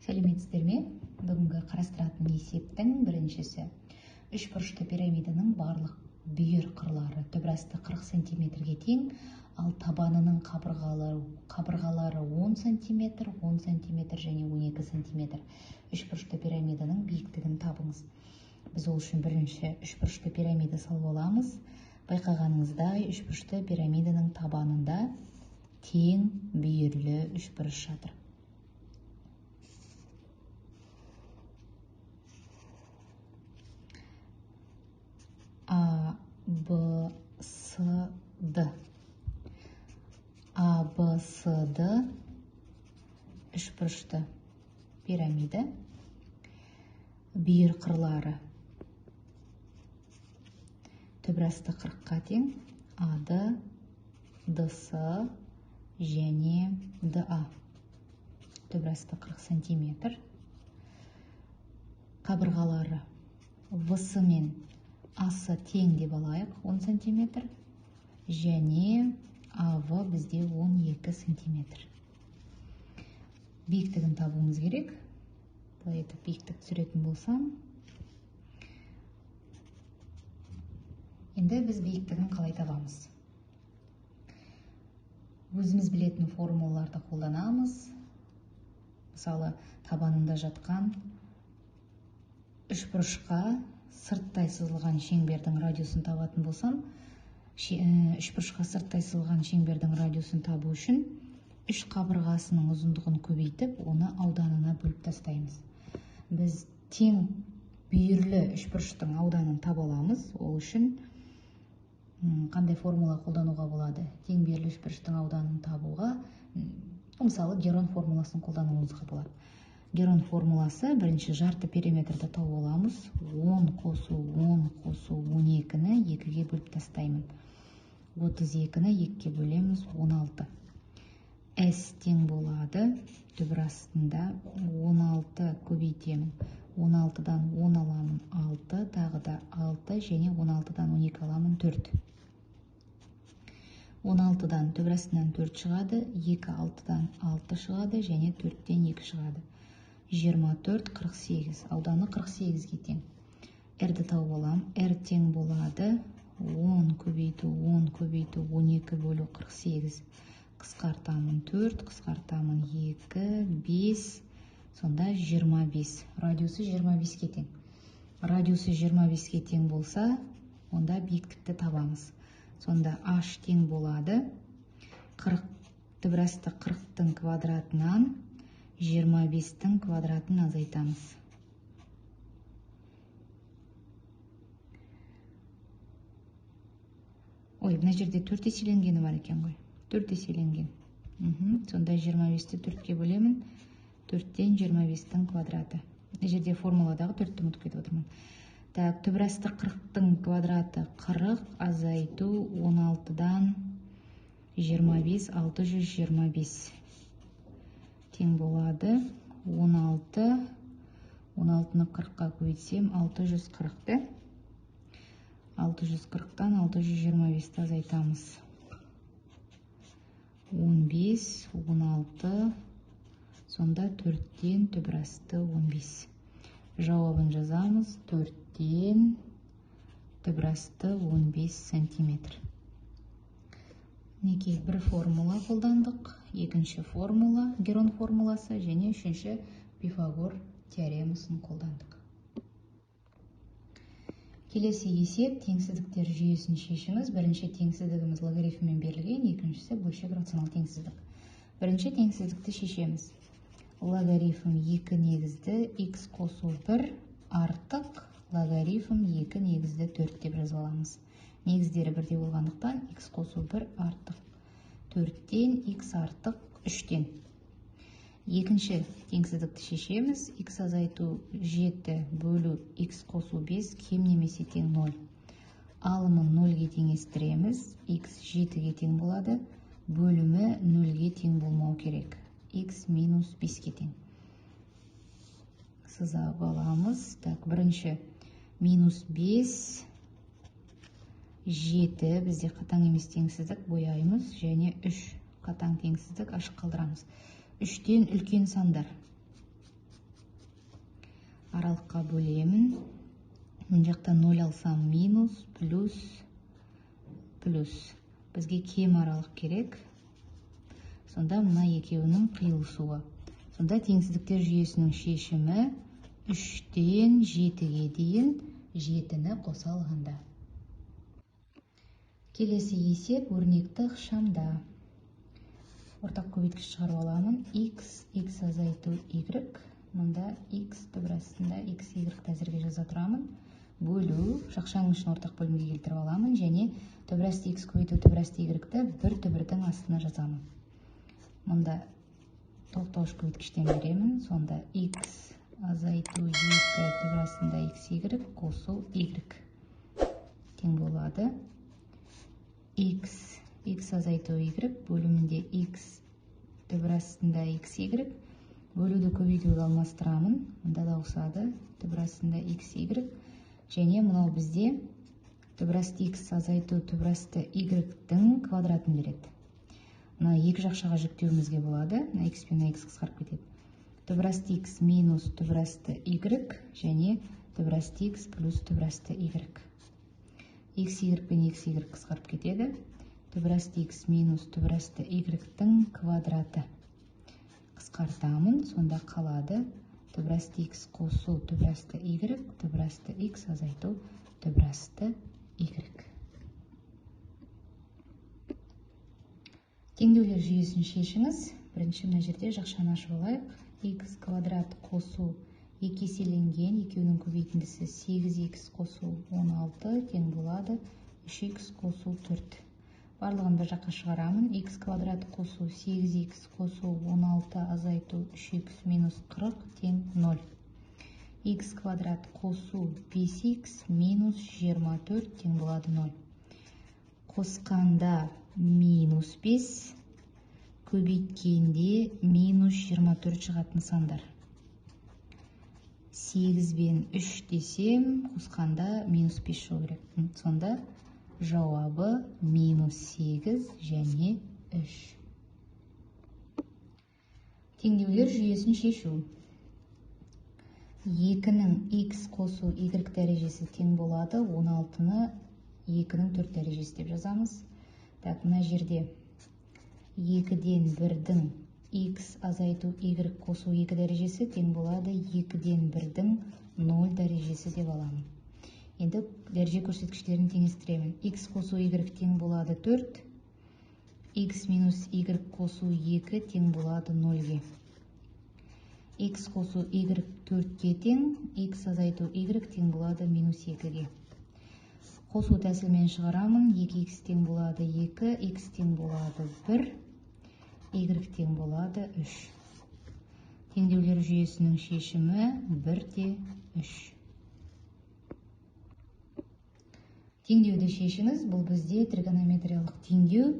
Сәлеметсіздер ме? Бүгінгі қарастыратын есептің біріншісі. Үшбұрышты пирамиданың барлық бүйір қырлары түбірасты 40 сантиметрге тең, ал табанының қабырғалары 10 сантиметр, 10 сантиметр және 12 сантиметр. Үшбұрышты пирамиданың биіктігін табыңыз. Біз ол үшін бірінші үшбұрышты пирамида салып аламыз. Байқағаныңыздай, үшбұрышты пирамиданың табанында тең бүйірлі үшбұрыш жатыр. А, Б, С, Д. А, Б, С, Д үшбұрышты пирамида. Бүйір қырлары түбірасты 40-қа тең. А, Д, Д, С және Д, А. Түбірасты 40 сантиметр. Қабырғалары В, С мен А, С тең деп алайық, 10 сантиметр. Және А, В бізде 12 сантиметр. Биіктігін табуымыз керек. Былай етіп биіктік түсіретін болсам. Енді біз биіктігін қалай табамыз? Өзіміз білетін формулаларды қолданамыз. Мысалы, табанында жатқан үшбұрышқа сырттай сызылған шеңбердің радиусын табатын болсам, үшбұрышқа сырттай сызылған шеңбердің радиусын табу үшін үш қабырғасының ұзындығын көбейтіп, оны ауданына бөліп тастаймыз. Біз тең бүйірлі үшбұрыштың ауданын таба аламыз. Ол үшін қандай формула қолдануға болады? Тең бүйірлі үшбұрыштың ауданын табуға, мысалы, Герон формуласын қолдануымызға болады. Герон формуласы: бірінші жарты периметрді тауып аламыз. 10 қосу 10 қосу 12-ні 2-ге бөліп тастаймын. 32-ні 2-ге бөлеміз, 16. С тең болады. Түбір астында 16 көбейтемін. 16-дан 10 аламын, 6, тағы да 6 және 16-дан 12 аламын, 4. 16-дан түбір астынан 4 шығады, 2 6-дан 6 шығады және 4-тен 2 шығады. 24, 48. Ауданы 48-ге тең. R-ді тауып алам. R тең болады. 10 көбейту 10 көбейту 12 бөлу 48. Қысқартамын 4, қысқартамын 2, 5, сонда 25. Радиусы 25-ке тең. Радиусы 25-ке тең болса, онда биіктікті табамыз. Сонда H тең болады. 40, түбірасты 40-тың квадратынан 25-тің квадратын азайтамыз. Ой, мына жерде 4 еселенгені бар екен ғой. 4 еселенген. Сонда 25-ті 4-ке бөлемін. 4-тен 25-тің квадраты. Мына жерде формуладағы 4-ті ұмытып кетіп отырмын. Так, түбірасты 40-тың квадраты 40 азайту 16-дан 25, 625 тең болады. 16, 16-ны 40-қа көбейтсем, 640-ты. 640-тан 625-ті азайтамыз. 15, 16, сонда 4-тен түбірасты 15. Жауабын жазамыз. 4-тен түбірасты 15 сантиметр. Мінекей, бір формула қолдандық, екінші формула Герон формуласы және үшінші Пифагор теоремасын қолдандық. Келесі есеп теңсіздіктер жүйесін шешіңіз. Бірінші теңсіздігіміз логарифммен берілген, екіншісі бөлшек рационал теңсіздік. Бірінші теңсіздікті шешеміз. Логарифм 2 негізді x қосу 1 артық логарифм 2 негізді 4 деп жаза аламыз. Негіздері бірдей болғандықтан x қосу 1 артық 4-тен, x артық 3-тен. Екінші теңсіздікті шешеміз. X азайту 7 бөлу x қосу 5 кем немесе тең 0. Алымын 0-ге теңестіреміз. X 7-ге тең болады. Бөлімі 0-ге тең болмау керек. X минус 5-ке тең. Сызап аламыз. Так, бірінші минус 5, 7 бізде қатаң емес теңсіздік, бояймыз, және 3 қатаң теңсіздік, ашық қалдырамыз. 3-тен үлкен сандар. Аралыққа бөлемін. Мына жақта 0 алсам минус, плюс, плюс. Бізге кем аралық керек. Сонда мына екеуінің қиылысуы. Сонда теңсіздіктер жүйесінің шешімі 3-тен 7-ге дейін, 7-ні қоса алғанда. Келесі есеп өрнекті ықшамда. Ортақ көбейткіш шығарып аламын. X, x азайту y. Мұнда x түбір астында x, y әзірге жаза тұрамын. Бөлу, жақшаның ішін ортақ бөлімге келтіріп аламын. Және түбір асты x көбейту түбір асты y-ті бір түбірдің астына жазамын. Мұнда тоқтауыш көбейткіштен беремін. Сонда x азайту 2 түбір астында x, y қосу y тең болады. X, x азайту y бөлімінде x түбір астында x, y. Бөлуді көбейтуге алмастырамын. Мұнда да ұқсады. Түбір астында x, y. Және мынау бізде түбір асты x азайту түбір асты y-тің квадратын береді. Мына екі жақшаға жүктеуімізге болады. Мына x пен x қысқарып кетеді. Түбір асты x минус түбір асты y және түбір асты x плюс түбір асты y. X, y пен x, y қысқарып кетеді. Түбір асты x минус түбір асты y-тің квадраты. Қысқартамын, сонда қалады түбір асты x қосу түбір асты y, түбір асты x азайту түбір асты y. Теңдеулер жүйесін шешіңіз. Бірінші мына жерде жақшаны ашып алайық. X квадрат қосу 2 еселенген, екеуінің көбейтіндісі 8x қосу 16 тең болады 3x қосу 4. Барлығын бір жаққа шығарамын. X квадрат қосу 8x қосу 16 азайту 3x минус 40 тең 0. X квадрат қосу 5x минус 24 тең болады 0. Қосқанда минус 5, көбейткенде минус 24 шығатын сандар. 8 бен 3 десем, қосқанда минус 5 шығу керек. Сонда жауабы минус 8 және 3. Теңдеулер жүйесін шешу. 2-нің x қосу y дәрежесі тең болады. 16-ны 2-нің 4 дәрежесі деп жазамыз. Так, мына жерде 2-ден 1-дің x азайту y қосу 2 дәрежесі тең болады 2-ден 1-дің 0 дәрежесі деп аламын. Енді дәреже көрсеткіштерін теңестіремін. X қосу y тең болады 4, x минус y қосу 2 тең болады 0-ге. X қосу y 4-ке тең, x азайту y тең болады минус 2-ге. Қосу тәсілімен шығарамын. 2x тең болады 2, x тең болады 1, y тең болады 3. Теңдеулер жүйесінің шешімі 1 те 3. Теңдеуді шешіңіз. Бұл бізде тригонометриялық теңдеу.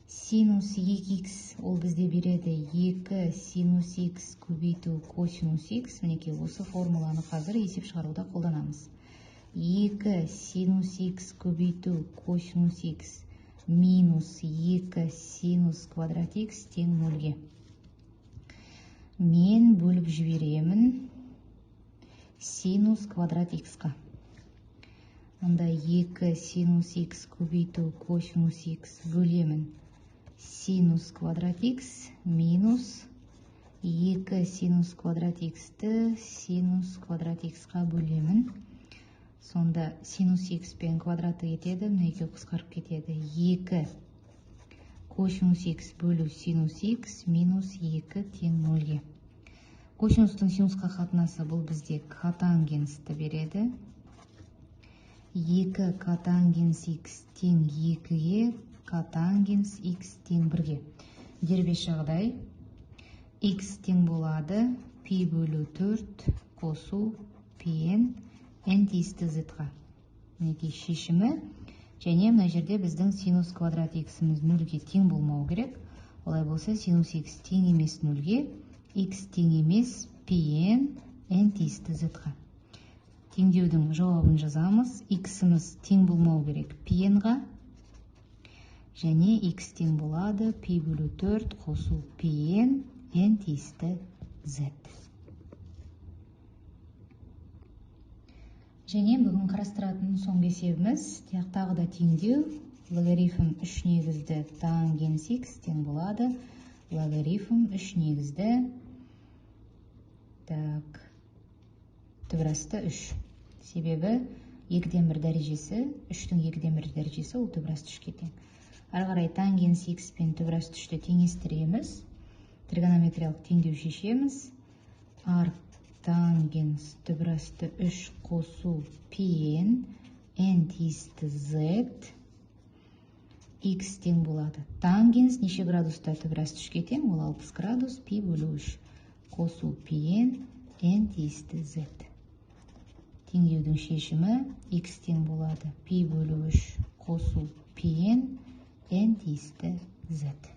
Синус 2х ол бізде береді 2 синус х көбейту косинус х. Мінекей осы формуланы қазір есеп шығаруда қолданамыз. 2 синус х көбейту косинус х минус 2 синус квадрат х тең 0-ге. Мен бөліп жіберемін синус квадрат х-қа. Мұнда 2 синус х көбейту косинус х бөлемін синус квадрат х минус 2 синус квадрат х-ті синус квадрат х-қа бөлемін. Сонда синус х пен квадраты кетеді, мына екеуі қысқарып кетеді. 2 косинус х бөлу синус х минус 2 тең 0-ге. Косинустың синусқа қатынасы бұл бізде котангенсті береді. 2 котангенс х тең 2-ге, котангенс х тең 1-ге. Дербес жағдай х тең болады пи бөлу 4 қосу пн n тиісті z-ға. Мінекей шешімі. Және мына жерде біздің синус квадрат х-іміз 0-ге тең болмау керек. Олай болса синус х тең емес 0-ге, х тең емес пн n тиісті z-ға. Теңдеудің жауабын жазамыз. Х-іміз тең болмау керек пн-ға. Және х тең болады пи бөлу 4 қосу пн n тиісті z. Және бүгін қарастыратын соңғы есебіміз тағы да теңдеу. Логарифм 3 негізді тангенс х тең болады логарифм 3 негізді, так, түбір асты 3. Себебі 2-ден 1 дәрежесі, 3-тің 2-ден 1 дәрежесі ол түбір асты 3-ке тең. Ары қарай тангенс х пен түбір асты 3-ті теңестіреміз. Тригонометриялық теңдеу шешеміз. Арк тангенс түбір асты 3 қосу пн n тиісті z x тең болады. Тангенс неше градуста түбір асты 3-ке тең? Ол 60 градус, пи бөлу 3 қосу пн n тиісті z. Теңдеудің шешімі x тең болады пи бөлу 3 қосу пн n тиісті z.